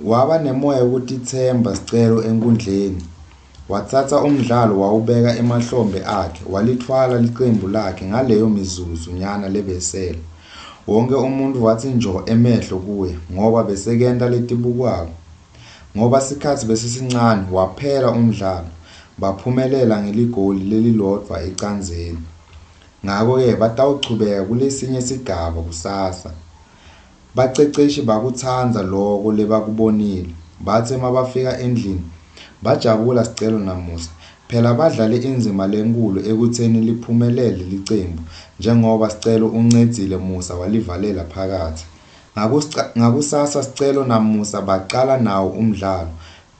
Waba nemoya wekutitsemba Sicelo enkhundleni. Watsatsa umdlalo wawubeka emahlombe akhe walitfwala licembu lakhe ngaleyo mizuzu nyana lebeyisele. Wonkhe umuntfu watsi njo emehlo kuye ngoba besekenta letibukwako. Ngoba sikhatsi besisincane waphela umdlalo baphumelela ngeligoli lelilodvwa ecandzeni. Ngako-ke batawuchubeka kulesinye sigaba kusasa. Baceceshi bakutsandza loko lebakubonile. Batsi mabafika endlini, bajabula Sicelo naMusa. Phela badlale indzima lenkhulu ekutseni liphumelele licembu njengoba Sicelo uncedzile Musa walivalela phakatsi. Ngakusasa Sicelo naMusa bacala nawo umdlalo.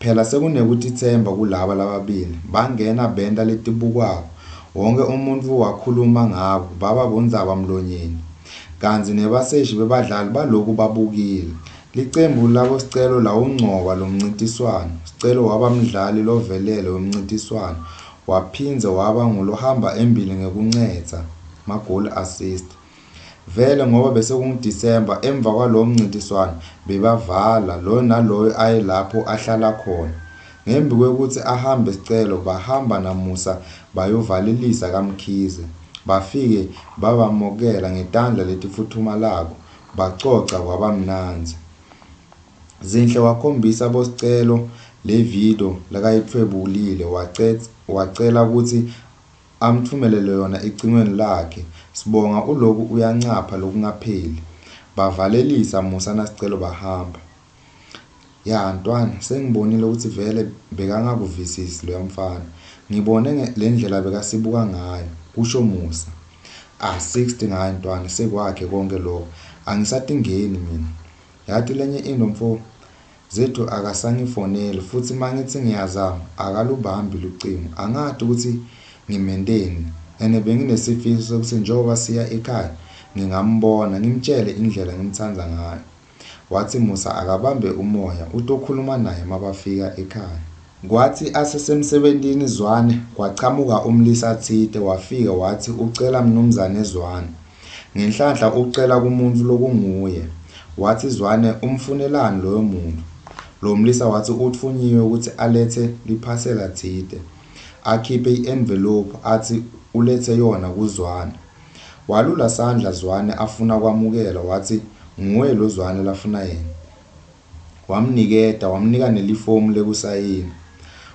Phela sekunekutitsemba kulaba lababili. Bangena benta letibukwako. Wonkhe umuntfu wakhuluma ngabo, baba bondzabamlonyeni. Kantsi nebaseshi bebadlali baloku babukile. Licembu laboSicelo lawuncoba lomncintiswano. Sicelo waba mdlali lovelele wemncintiswano waphindze waba ngulohamba embili ngekuncedza, ma-goal assist. Vele ngoba besekunguDisemba emva kwalowo mncintiswano bebavala loyo naloyo aye lapho ahlala khona. Ngembi kwekutsi ahambe Sicelo bahamba naMusa bayovalelisa kaMkhize. Bafike babamukela ngetandla letifutfumalako bacoca kwabamnandzi. Zinhle wakhombisa boSicelo levidiyo lakayitfwebulile wacela kutsi amtfumelele yona ecingweni lakhe. Sibonga uloku uyancapha lokungapheli. Bavalelisa Musa naSicelo bahamba. Ya ntwana sengibonile ukuthi vele bekangakuvisisi loya mfana. Ngibone le ndlela bekasibuka ngayo, kusho Musa. Ah 60 ngaye ntwana sekwakhe konke lokho. Angisatingeni mina. Yati lenye into mfo Zethu akasangifoneli futsi mangitsi ngiyazama akalubambi lucingo. Angati kutsi ngimenteni ene benginesifiso sekutsi njengoba siya ekhaya ngingambona ngimtjele indlela ngimtsandza ngayo. Watsi Musa akabambe umoya utokhuluma naye mabafika ekhaya. Kwatsi asesemsebentini Zwane kwachamuka umlisa tsite wafike watsi ucela Mnumzane Zwane. Ngenhlanhla ucela kumuntfu lokunguye. Watsi Zwane umfunelani loyo muntfu. Lomlisa watsi utfunyiwe kutsi aletse liphasela tsite. Akhiphe i-envelophu atsi uletse yona kuZwane. Walula sandla Zwane afuna kwamukela watsi nguye lo Zwane lafuna yena. Wamniketa, wamnika nelifomu lekusayina.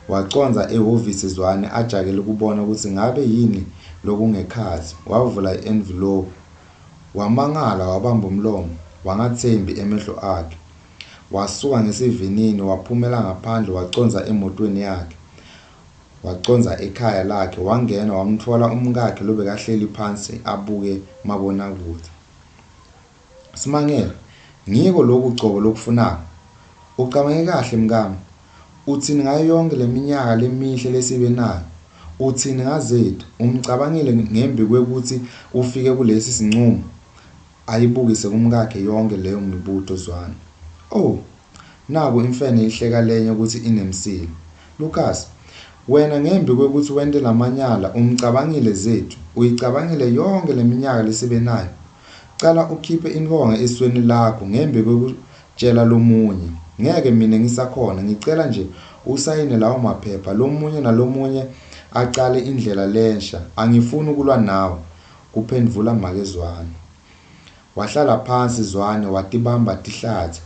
Wacondza ehhovisi Zwane ajakele kubona kutsi ngabe yini lokungekhatsi. Wavula i-envilophu. Wamangala wabamba umlomo, wangatsembi emehlo akhe. Wasuka ngesivinini waphumela ngaphandle wacondza emotweni yakhe. Wacondza ekhaya lakhe wangena wamtfola umkakhe lobekahleli phansi abuke mabonakudze. Simangele, ngiko loku cobo lokufunako. Ucabange kahle mkami. Utsini ngayo yonkhe leminyaka lemihle lesibe nayo? Utsini ngaZethu? Umcabangile ngembi kwekutsi ufike kulesi sincumo? Ayibukise kumkakhe yonkhe leyo mibuto Zwane. Oh! Naku imfene ihleka lenye kutsi inemsila. Lucas, wena ngembi kwekutsi wente lamanyala umcabangile Zethu? Uyicabangile yonkhe leminyaka lesibe nayo? Cala ukhiphe intfonga esweni lakho ngembi kwekutjela lomunye. Ngeke mine ngisakhona, ngicela nje usayine lawo maphepha lomunye nalomunye acale indlela lensha. Angifuni kulwa nawe, kuphendvula make Zwane. Wahlala phansi Zwane watibamba tihlatsi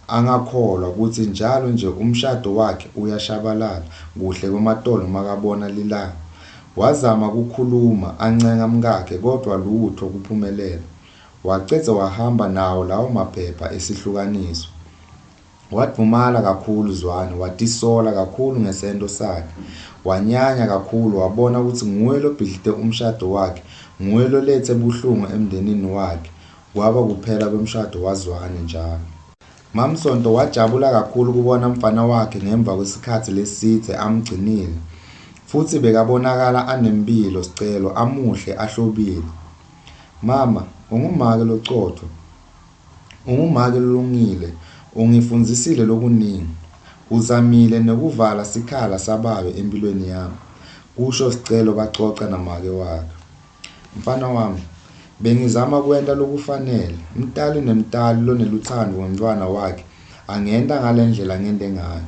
angakholwa kutsi njalo nje umshado wakhe uyashabalala kuhle kwematolo makabona lilanga. Wazama kukhuluma ancenga mkakhe kodvwa lutfo kuphumelela. Wacedze wahamba nawo lawo maphepha esihlukaniso. Wadvumala kakhulu Zwane watisola kakhulu ngesento sakhe. Wanyanya kakhulu wabona kutsi nguye lobhidlite umshado wakhe, nguye loletse buhlungu emndenini wakhe. Kwaba kuphela kwemshado waZwane njalo. Mamsonto wajabula kakhulu kubona mfana wakhe ngemva kwesikhatsi lesidze amgcinile. Futsi bekabonakala anemphilo Sicelo, amuhle ahlobile. Mama, ungumake locotfo. Ungumake lolungile, ungifundzisile lokuningi. Uzamile nekuvala sikhala sababe emphilweni yami, kusho Sicelo bacoca namake wakhe. Mfana wami, bengizama kwenta lokufanele. Mtali nemtali lonelutsandvo ngemntfwana wakhe Angenta ngalendlela ngente ngayo.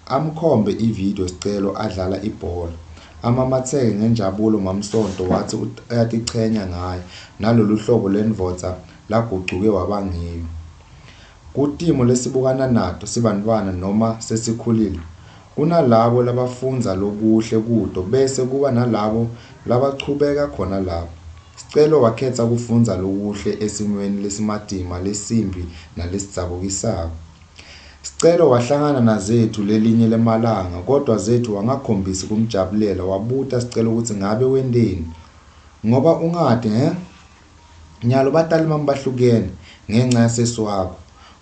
Amkhombe ividiyo Sicelo adlala ibhola. Amamatseke ngenjabulo Mamsonto watsi uyatichenya ngaye naloluhlobo lwendvodza lagucuke waba ngiyo. Kutimo lesibukana nato sibantfwana noma sesikhulile, kunalabo labafundza lokuhle kuto bese kuba nalabo labachubeka khona lapho. Sicelo wakhetsa kufundza lokuhle esimweni lesimatima, lesimbi nalesidzabukisako. Sicelo wahlangana naZethu lelinye lemalanga kodwa Zethu wangakhombisi kumjabulela wabuta Sicelo kutsi ngabe wenteni ngoba ungati hhe? Nyalo batali bami bahlukene ngenca yasesi wakho.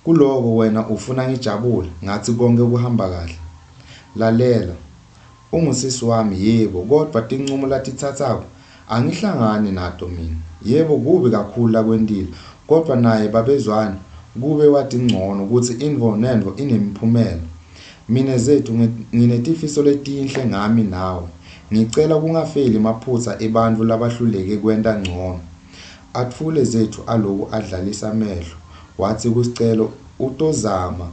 Kuloko wena ufuna ngijabule ngatsi konkhe kuhamba kahle. Lalela, ungusisi wami yebo kodvwa tincumo latitsatsako angihlangani nato mine. Yebo kubi kakhulu lakwentile kodvwa naye babe Zwane kube wati ncono kutsi intfo nentfo inemiphumela. Mine Zethu nginetifiso letinhle ngami nawe. Ngicela kungafeli emaphutsa ebantfu labahluleke kwenta ncono. Atfule Zethu aloku adlalisa amehlo. Watsi kuSicelo utozama.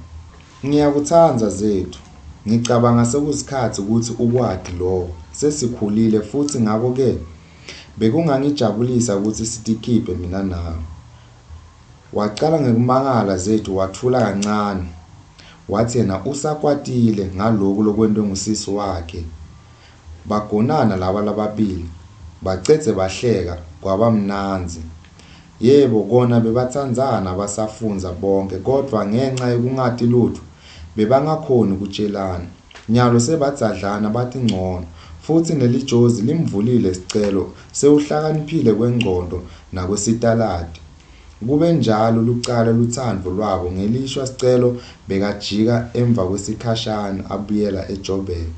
Ngiyakutsandza Zethu. Ngicabanga sekusikhatsi kutsi ukwati loko. Sesikhulile futsi ngako-ke bekungangijabulisa kutsi sitikhiphe mina nawe. Wacala ngekumangala Zethu wathula kancane. Watsi yena usakwatile ngaloku lokwentwe ngusisi wakhe. Bagonana laba lababili bacedze bahleka kwabamnandzi. Yebo kona bebatsandzana basafundza bonkhe kodvwa ngenca yekungati lutfo bebangakhoni kutjelana. Nyalo sebadzadlana bati ncono futsi nelijozi limvulile Sicelo sewuhlakaniphile kwengcondvo nakwesitaladi. Kube njalo lucala lutsandvo lwabo ngelishwa Sicelo bekajika emva kwesikhashana abuyela eJoburg.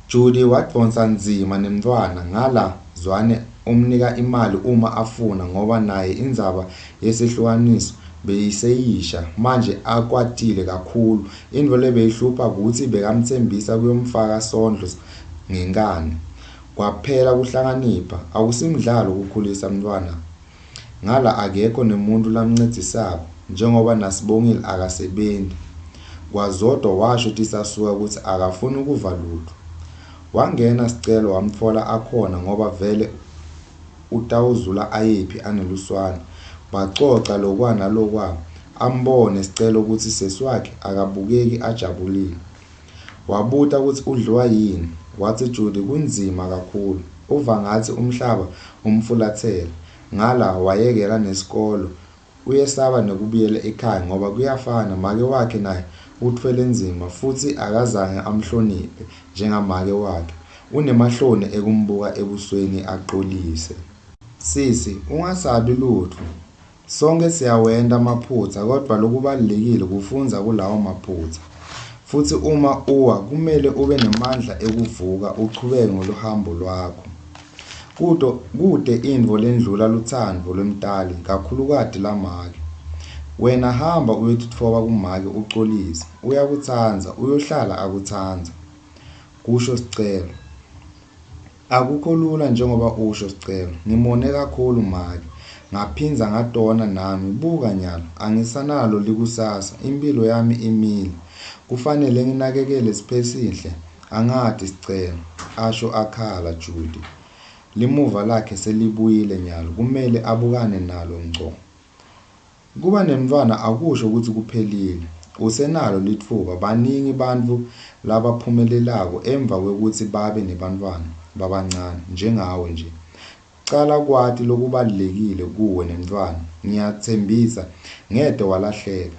Judy wadvonsa nzima nemntfwana ngala Zwane umnika imali uma afuna ngoba naye indzaba yesehlukaniso beyiseyisha manje akwatile kakhulu. Intfo lebeyihlupha kutsi bekamtsembisa kuyomfaka sondlo ngenkhani. Kwaphela kuhlakanipha, akusimdlalo kukhulisa mntfwana Ngala akekho nemuntfu lamncedzisako njengoba naSibongile akasebenti. KwaZodwa washo tisasuka kutsi akafuni kuva lutfo. Wangena Sicelo wamtfola akhona ngoba vele utawuzula ayephi aneluswane. Bacoca lokwa nalokwa ambone Sicelo kutsi sesi wakhe akabukeki ajabulile. Wabuta kutsi udliwa yini, watsi Judy kunzima kakhulu, uva ngatsi umhlaba umfulatsele. Ngala wayekela nesikolo, uyesaba nekubuyela ekhaya ngoba kuyafana make wakhe naye utfwele nzima futsi akazange amhloniphe njengamake wakhe. Unemahloni ekumbuka ebusweni acolise. Sisi, ungasabi lutfo. Sonkhe siyawenta amaphutsa kodvwa lokubalulekile kufundza kulawo maphutsa. Futsi uma uwa kumele ube nemandla ekuvuka uchubeke ngeluhambo lwakho. Kuto, kute intfo lendlula lutsandvo lwemtali kakhulukati lamake. Wena hamba uyotitfoba kumake ucolise. Uyakutsandza, uyohlala akutsandza. Kusho Sicelo. Akukho lula njengoba usho Sicelo. Ngimone kakhulu make. Ngaphindza ngatona nami. Buka nyalo, angisanalo likusasa. Imphilo yami imile. Kufanele nginakekele Siphesihle. Angati Sicelo, asho akhala Judy. Limuva lakhe selibuyile nyalo, kumele abukane nalo ngco. Kuba nemntfwana akusho kutsi kuphelile. Usenalo litfuba, baningi bantfu labaphumelelako emva kwekutsi babe nebantfwana babancane, njengawe nje. Cala kwati lokubalulekile kuwe nemntfwana, ngiyatsembisa ngete walahleka.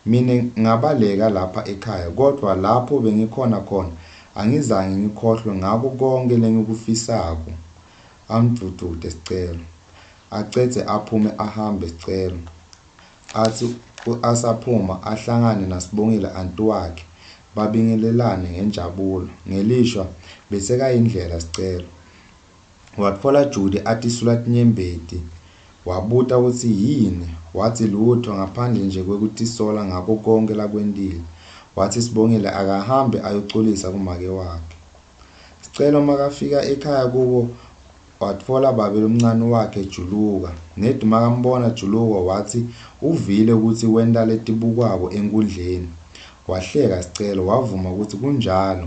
Mine ngabaleka lapha ekhaya kodvwa lapho bengikhona khona angizange ngikhohlwe ngako konkhe lengikufisako, amdvudvute Sicelo. Acedze aphume ahambe Sicelo. Atsi asaphuma ahlangane naSibongile anti wakhe babingelelane ngenjabulo. Ngelishwa besekayindlela Sicelo. Watfola Judy atisula tinyembeti. Wabuta kutsi yini, watsi lutfo ngaphandle nje kwekutisola ngako konkhe lakwentile. Watsi Sibongile akahambe ayocolisa kumake wakhe. Sicelo makafika ekhaya kubo. Watfola babe lomncane wakhe Juluka. Ned makambona Juluka watsi uvile kutsi wenta letibukwako enkhundleni. Wahleka Sicelo wavuma kutsi kunjalo.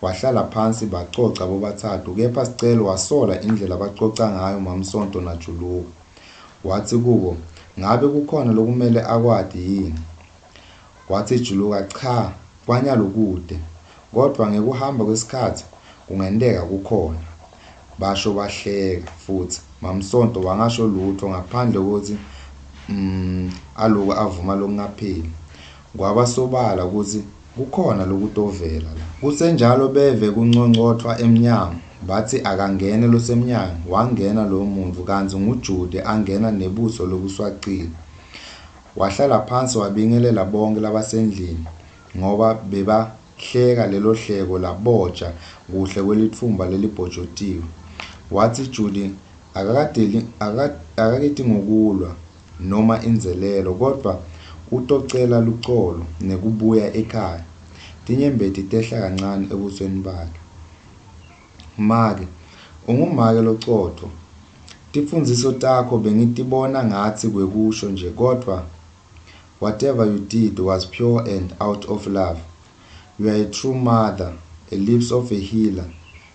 Wahlala phansi bacoca bobatsatfu kepha Sicelo wasola indlela bacoca ngayo Mamsonto naJuluka. Watsi kubo, Ngabe kukhona lokumele akwati yini? Watsi Juluka, Cha, kwanyalo kute. Kodvwa ngekuhamba kwesikhatsi kungenteka kukhona. Basho bahleka futsi Mamsonto wangasho lutfo ngaphandle kwekutsi mm aloku avuma lokungapheli. Kwaba sobala kutsi kukhona lokutovela la. Kusenjalo beve kunconcotfwa emnyango. Batsi akangene losemnyango. Wangena loyo muntfu kantsi nguJude angena nebuso lobuswacile. Wahlala phansi wabingelela bonkhe labasendlini ngoba bebahleka lelo hleko laboja kuhle kwelitfumba lelibhojotiwe. Watsi Judy akakadeli akaketi ngokulwa noma indzelelo kodvwa utocela lucolo nekubuya ekhaya. Tinyembeti tehla kancane ebusweni bakhe. Make, ungumake locotfo. Tifundziso takho bengitibona ngatsi kwekusho nje kodvwa whatever you did was pure and out of love. You are a true mother, a lips of a healer,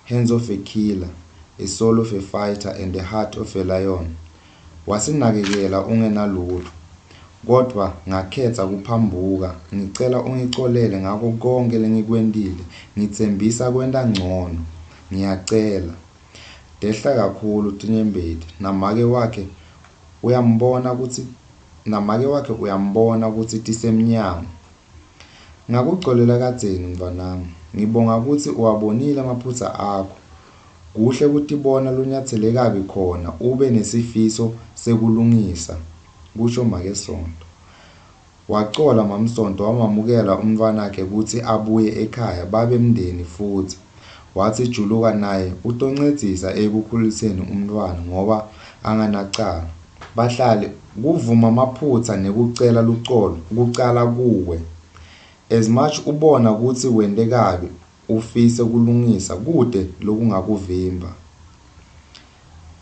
hands of a killer, a soul of a fighter and a heart of a lion. Wasinakekela ungenalutfo. Kodvwa ngakhetsa kuphambuka. Ngicela ungicolele ngako konkhe lengikwentile. Ngitsembisa kwenta ncono. Ngiyacela. Tehla kakhulu tinyembeti namake wakhe uyambona kutsi namake wakhe uyambona kutsi tisemnyango. Ngakucolela kadzeni mntfwanami. Ngibonga kutsi uwabonile emaphutsa akho. Kuhle kutibona lonyatsele kabi khona ube nesifiso sekulungisa, kusho make Sonto. Wacola Mamsonto wamamukela umntfwanakhe kutsi abuye ekhaya babe mndeni futsi. Watsi Juluka naye utoncedzisa ekukhuliseni umntfwana ngoba anganacala. Bahlali, kuvuma maphutsa nekucela lucolo kucala kuwe. As much ubona kutsi wente kabi ufise kulungisa kute lokungakuvimba.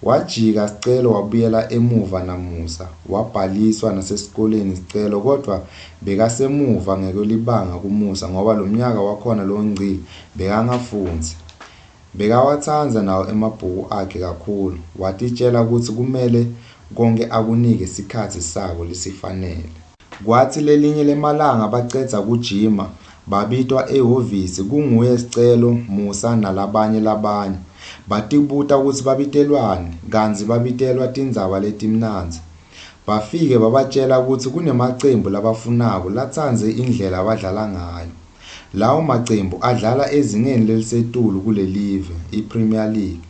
Wajika Sicelo wabuyela emuva naMusa. Wabhaliswa nasesikoleni Sicelo kodvwa bekasemuva ngekwelibanga kuMusa ngoba lomnyaka wakhona lowengcile bekangafundzi. Bekawatsandza nawo emabhuku akhe kakhulu. Watitjela kutsi kumele konkhe akunike sikhatsi sako lesifanele. Kwatsi lelinye lemalanga bacedza kujima, babitwa ehhovisi kunguye Sicelo, Musa nalabanye labanye. Batibuta kutsi babitelwani kantsi babitelwa tindzaba letimnandzi. Bafike babatjela kutsi kunemacembu labafunako latsandze indlela badlala ngayo. Lawo macembu adlala ezingeni lelisetulu kulelive, i-Premier League.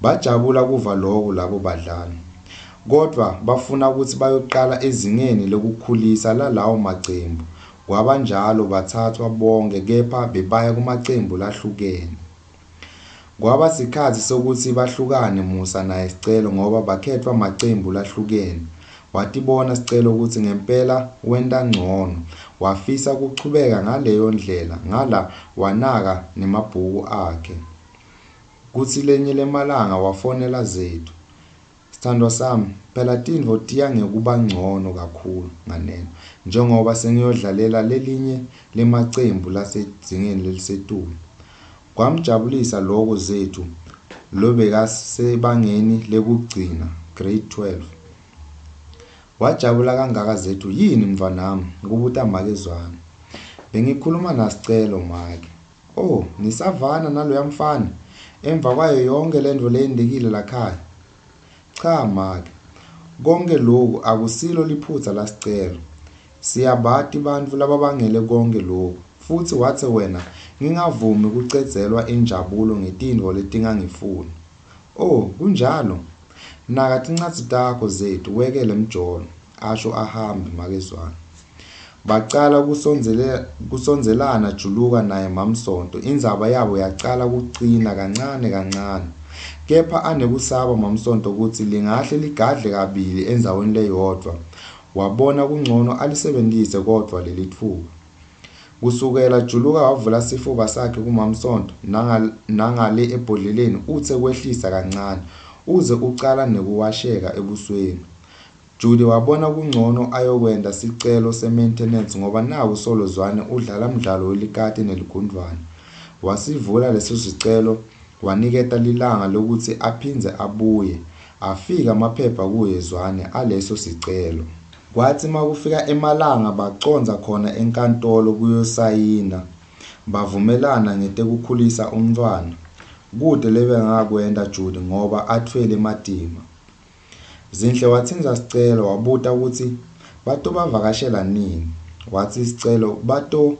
Bajabula kuva loko labo badlali. Kodvwa bafuna kutsi bayoqala ezingeni lekukhulisa lalawo macembu. Kwaba njalo batsatfwa bonkhe kepha bebaya kumacembu lahlukene. Kwaba sikhatsi sekutsi bahlukane Musa naye Sicelo ngoba bakhetfwa macembu lahlukene. Watibona Sicelo kutsi ngempela wenta ncono. Wafisa kuchubeka ngaleyo ndlela ngala wanaka nemabhuku akhe. Kutsi lenye lemalanga wafonela Zethu. Sthandwa sami, phela tintfo tiya ngekuba ncono kakhulu nganeno njengoba sengiyodlalela lelinye lemacembu lasedzingeni lelisetulu. Kwamjabulisa loko Zethu lobekasebangeni lekugcina, Grade 12. Wajabula kangaka Zethu yini mntfwanami? Kubuta make Zwane. Bengikhuluma naSicelo make. Oh, nisavana naloya mfana emva kwayo yonkhe lentfo leyentekile lakhaya? Cha make. Konkhe loku akusilo liphutsa laSicelo. Siyabati bantfu lababangele konkhe loku. Futsi watse wena ngingavumi kucedzelwa injabulo ngetintfo letingangifuni. Oh, kunjalo? Naka tincwadzi takho Zethu wekele mjolo, asho ahambe make Zwane. Bacala kusondzelana Juluka naye Mamsonto. Indzaba yabo yacala kucina kancane kancane. Kepha anekusaba Mamsonto kutsi lingahle ligadle kabili endzaweni leyodvwa. Wabona kuncono alisebentise kodvwa lelitfuba. Kusukela Juluka wavula sifuba sakhe kuMamsonto nangale ebhodleleni utse kwehlisa kancane. uze ucala nekuwasheka ebusweni. Judy wabona kuncono ayokwenta sicelo se-maintenance ngoba naku solo Zwane udlala mdlalo welikati neligundvwane. Wasivula leso sicelo waniketa lilanga lekutsi aphindze abuye. Afika emaphepha kuye Zwane aleso sicelo. Kwatsi makufika emalanga bacondza khona enkantolo kuyosayina. Bavumelana ngetekukhulisa umntfwana. Kute lebekangakwenta Judy ngoba atfwele matima. Zinhle watsintsa Sicelo wabuta kutsi batobavakashela nini. Watsi Sicelo bato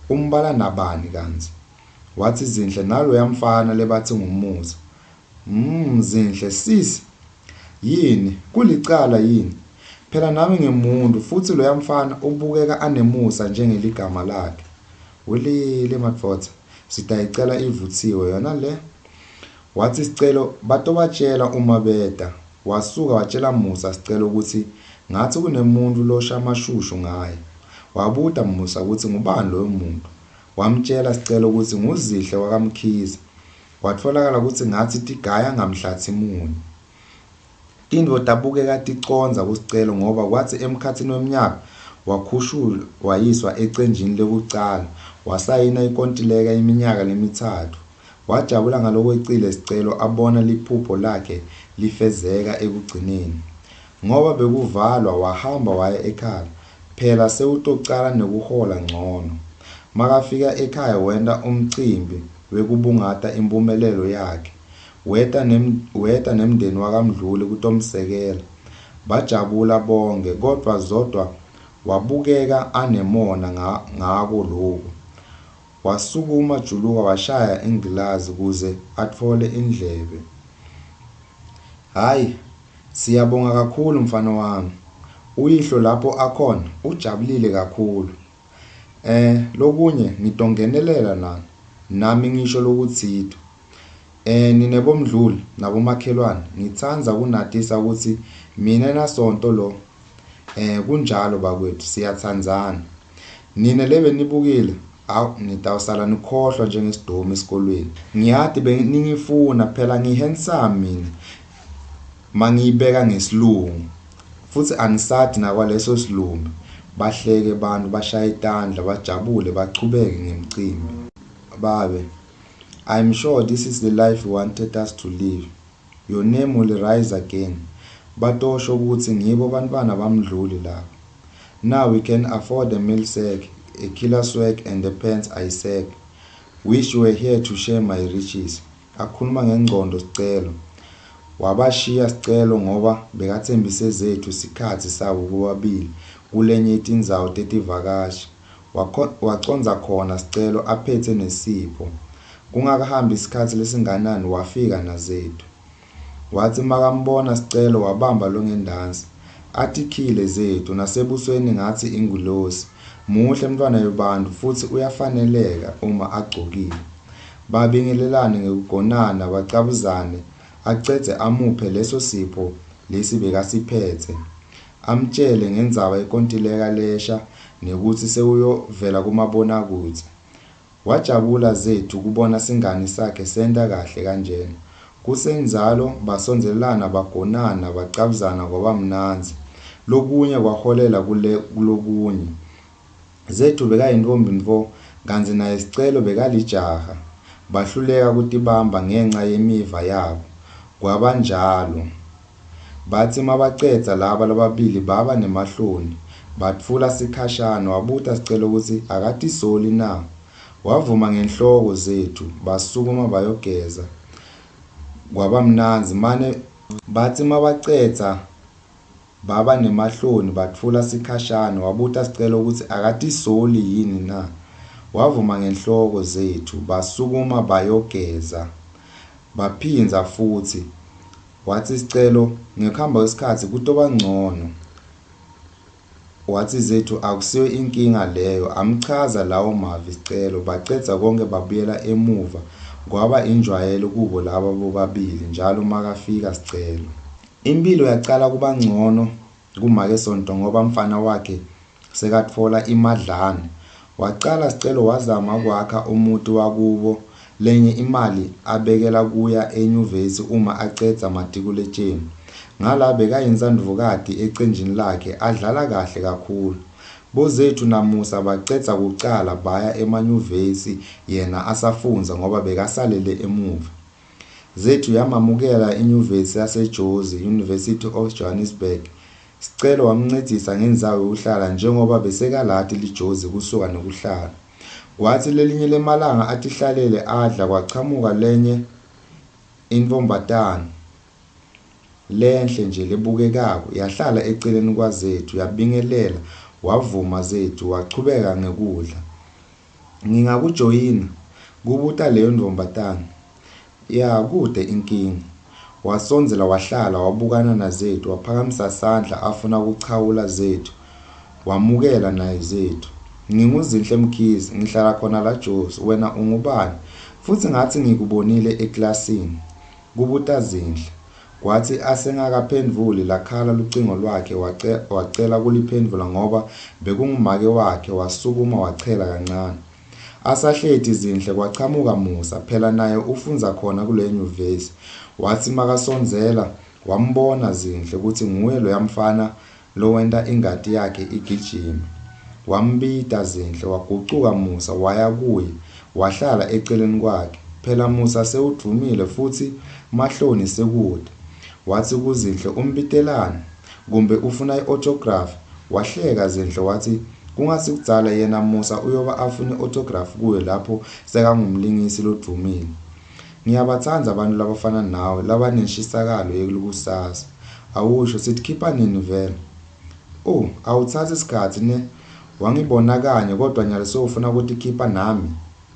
umbala nabani kantsi? Watsi Zinhle naloya mfana lebatsi nguMusa. Mmm Zinhle sisi yini kulicala yini? Phela nami ngimuntu futsi loya mfana ubukeka anemusa njengeligama lakhe. Welele madvodza sitayicela ivutsiwe yona le. Watsi Sicelo batobatjela uma beta. Wasuka watjela Musa Sicelo kutsi ngatsi kunemuntfu losha mashushu ngaye. Wabuta Musa kutsi ngubani loyo muntfu. Wamtjela Sicelo kutsi nguZihle wakaMkhize. Kwatfolakala kutsi ngatsi tigaya ngamhlatsi munye. Tintfo tabukeka ticondza kuSicelo ngoba kwatsi emkhatsini wemnyaka wakhushulwa wayiswa ecenjini lekucala wasayina ikontileka iminyaka lemitsatfu. Wajabula ngalokwecile Sicelo abona liphupho lakhe lifezeka ekugcineni. Ngoba bekuvalwa wahamba waya ekhaya, phela sewutocala nekuhola ncono. Makafika ekhaya wenta umcimbi wekubungata imphumelelo yakhe. Weta nem, weta nemndeni wakaMdluli kutomsekela. Bajabula bonkhe kodvwa Zodwa wabukeka anemona ngako loku. Wasukuma Juluka washaya ingilazi kuze atfole indlebe. Hhayi, siyabonga kakhulu mfana wami. Uyihlo lapho akhona ujabulile kakhulu. Eh, lokunye ngitongenelela la nami ngisho lokutsite. Eh nine boMdluli nabomakhelwane ngitsandza kunatisa kutsi mine naSonto lo eh kunjalo bakwethu siyatsandzana. Nine lebenibukile awu nitawusala nikhohlwa njengesidomu esikolweni. Ngiyati beningifuna phela ngi-handsome mine mangiyibeka ngesilungu futsi anisati nakwaleso silumbi. Bahleke bantfu bashaye tandla bajabule bachubeke ngemcimbi. Babe, I'm sure this is the life you wanted us to live. Your name will rise again. Batosho kutsi ngibo bantfwana baMdluli laba. Now we can afford a meal sack, a killer swag and the pants I sack. Wish you were here to share my riches. Akhuluma ngengcondo Sicelo. Wabashiya Sicelo ngoba bekatsembise Zethu sikhatsi sabo bobabili kulenye yetindzawo tetivakashi. Wacondza khona Sicelo aphetse nesipho. Kungakahambi sikhatsi lesinganani wafika naZethu. Watsi makambona Sicelo wabamba longendansi. Atikhile Zethu nasebusweni ngatsi ingilosi. Muhle mntfwana webantfu futsi uyafaneleka uma agcokile. Babingelelane ngekugonana bacabuzane acedze amuphe leso sipho lesi bekasiphetse. Amtjele ngendzaba yekontileka lesha nekutsi sewuyovela kumabonakudze. Wajabula Zethu kubona singani sakhe senta kahle kanjena. Kusenjalo basondzelana bagonana bacabuzana kwaba mnandzi. Lokunye kwaholela kulokunye. Zethu bekayintfombi ntfo kantsi naye Sicelo bekalijaha. Bahluleka kutibamba ngenca yemiva yabo. Kwabanjalo. Batsi mabacedza laba lababili baba nemahloni. Batfula sikhashana wabuta Sicelo kutsi akatisoli na. Wavuma ngenhloko Zethu basukuma bayogeza. Kwabamnandzi mane batsi mabacedza baba nemahloni batfula sikhashana wabuta Sicelo kutsi akatisoli yini na. Wavuma ngenhloko Zethu basukuma bayogeza. Baphindza futsi. Watsi Sicelo, ngekuhamba kwesikhatsi kutoba ncono. Watsi Zethu akusiyo inkinga leyo. Amchaza lawo mavi Sicelo. Bacedza konkhe babuyela emuva. Kwaba injwayelo kubo laba bobabili njalo makafika Sicelo. Imphilo yacala kuba ncono kumake Sonto ngoba mfana wakhe sekatfola imadlana. Wacala Sicelo wazama kwakha umuti wakubo. Lenye imali abekela kuya enyuvesi uma acedza matikuletjeni. Ngala bekayintsandvokati ecenjini lakhe adlala kahle kakhulu. BoZethu naMusa bacedza kucala baya emanyuvesi yena asafundza ngoba bekasalele emuva. Zethu yamamukela enyuvesi yaseJozi, University of Johannesburg. Sicelo wamncedzisa ngendzawo yekuhlala njengoba besekalati liJozi kusuka nekuhlala. Kwatsi lelinye lemalanga atihlalele adla kwachamuka lenye intfombatana lenhle nje lebukekako yahlala eceleni kwaZethu yabingelela wavuma Zethu wachubeka ngekudla. Ngingakujoyina? Kubuta leyo ntfombatana. Ya kute inkinga. Wasondzela wahlala wabukana naZethu waphakamisa sandla afuna kuchawula Zethu. Wamukela naye Zethu. NginguZinhle Mkhize, ngihlala khona la Jozi. Wena ungubani? Futsi ngatsi ngikubonile eklasini. Kubuta Zinhle. Kwatsi asengakaphendvuli lakhala lucingo lwakhe wacela kuliphendvula ngoba bekungumake wakhe wasukuma wachela kancane. Asahleti Zinhle kwachamuka Musa, phela naye ufundza khona kuleyo nyuvesi. Watsi makasondzela wambona Zinhle kutsi nguye loya mfana lowenta ingati yakhe igijime. Wambita Zinhle wagucuka Musa waya kuye wahlala eceleni kwakhe. Phela Musa sewudvumile futsi mahloni sekute. Watsi kuZinhle umbitelani? Kumbe ufuna i-autograph? Wahleka Zinhle watsi kungasikudzala yena Musa uyoba afuna i-autograph kuye lapho sekangumlingisi lodvumile. Ngiyabatsandza bantfu labafana nawe labanenshisakalo yelikusasa. Awusho sitikhipha nini vele? Oh, awutsatsi sikhatsi ne? Wangibona kanye kodwa nyalo sewufuna kutikhipha nami?